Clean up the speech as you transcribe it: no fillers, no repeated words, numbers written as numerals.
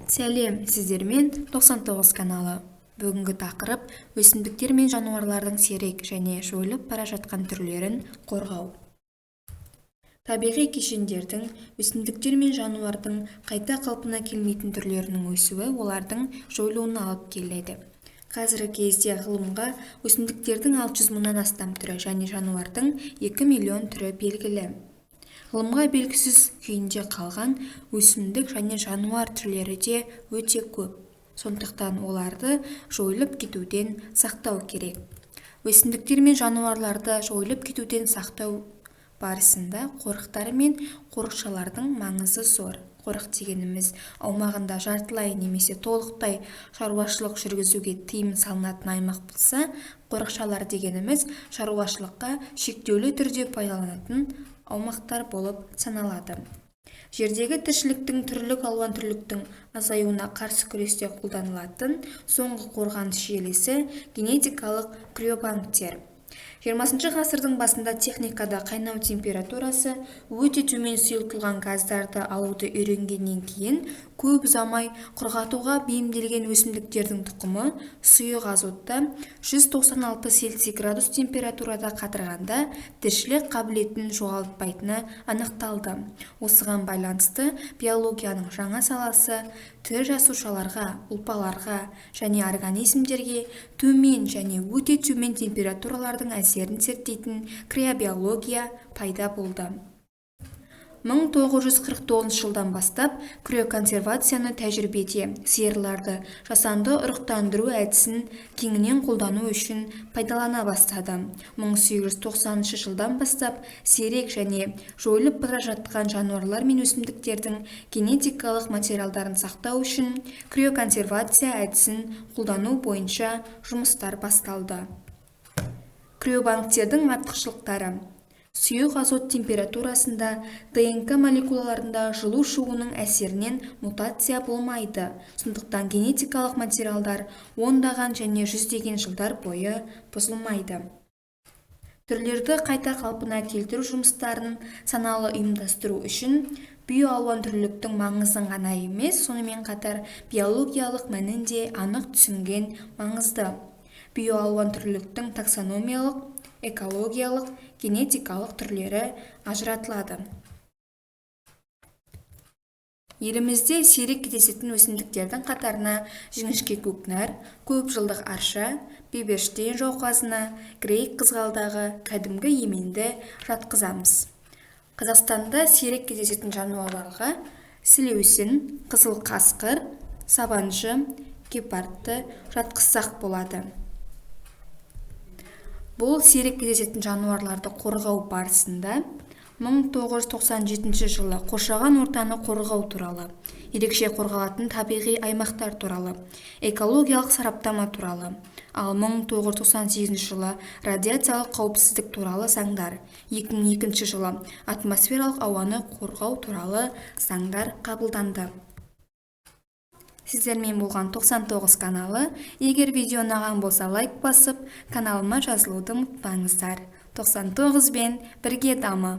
Сәлем, сіздермен 99 каналы. Бүгінгі тақырып өсімдіктер мен жануарлардың сирек және жойылып бара жатқан түрлерін қорғау. Табиғи кешендердің, өсімдіктер мен жануардың қайта қалпына келмейтін түрлерінің өсуі олардың жойылуына алып келеді. Қазіргі кезде ғылымға өсімдіктердің 600 мыңнан астам түрі және жануардың 2 миллион түрі белгілі. Ғылымға белгісіз күйінде қалған өсімдік және жануар түрлері де өте көп. Сондықтан оларды жойылып кетуден сақтау керек. Өсімдіктер мен жануарларды жойылып кетуден сақтау барысында қорықтар мен қорықшалардың маңызы зор. Қорық дегеніміз аумағында жартылай немесе толықтай шаруашылық жүргізуге тыйым салынатын аймақ болса, қорықшалар дегеніміз шаруашылыққа шектеулі түрде пайдаланатын аумақтар болып саналады. Жердегі тіршіліктің түрлік алуан-түрліктің азаюына қарсы күресте қолданылатын соңғы қорғаныс желісі генетикалық криобанктер. 20 ғасырдың басында техникада қайнау температурасы өте төмен сұйылтылған газдарды алуды үйренгеннен кейін көп ұзамай құрғатуға бейімделген өсімдіктердің тұқымы сұйық азотта 196 Цельсий градус температурада қатырғанда тіршілік қабілетін жоғалтпайтыны анықталды. Осыған байланысты биологияның жаңа саласы тірі жасушаларға, ұлпаларға және организмдерге төмен және өте төмен температуралардың әсерін зерттейтін криобиология пайда болды. 1949 жылдан бастап криоконсервацияны тәжірибеде сиырларды жасанды ұрықтандыру әдісін кеңінен қолдану үшін пайдалана бастады. 1890 жылдан бастап сирек және жойылып бара жатқан жануарлар мен өсімдіктердің генетикалық материалдарын сақтау үшін криоконсервация әдісін қолдану бойынша жұмыстар басталды. Криобанктердің артықшылықтары: сұйық азот температурасында ДНК молекулаларында жылу шығуының әсерінен мутация болмайды, сондықтан генетикалық материалдар ондаған және жүздеген жылдар бойы бұзылмайды. Түрлерді қайта қалпына келтіру жұмыстарын саналы ұйымдастыру үшін биоалуантүрліліктің маңызын ғана емес, сонымен қатар биологиялық мәнін де анық түсінген маңызды. Биоалуантүрліліктің таксономиялық, экологиялық, генетикалық түрлері ажыратылады. Елімізде сирек кездесетін өсімдіктердің қатарына жіңішке көкнәр, көп жылдық арша, биберштейн жауқазыны, грек қызғалдағы, кәдімгі еменді жатқызамыз. Қазақстанда сирек кездесетін жануарларға сілеусін, қызыл қасқыр, сабаншы, гепардты жатқызсақ болады. Бұл сирек кездесетін жануарларды қорғау барысында 1997 жылы қоршаған ортаны қорғау туралы, ерекше қорғалатын табиғи аймақтар туралы, экологиялық сараптама туралы, ал 1998 жылы радиациялық қауіпсіздік туралы заңдар, 2002 жылы атмосфералық ауаны қорғау туралы заңдар қабылданды. Сіздермен болған 99 каналы. Егер видео ұнаған болса, лайк басып, каналыма жазылуды ұмытпаңыздар. 99 бен бірге дамы.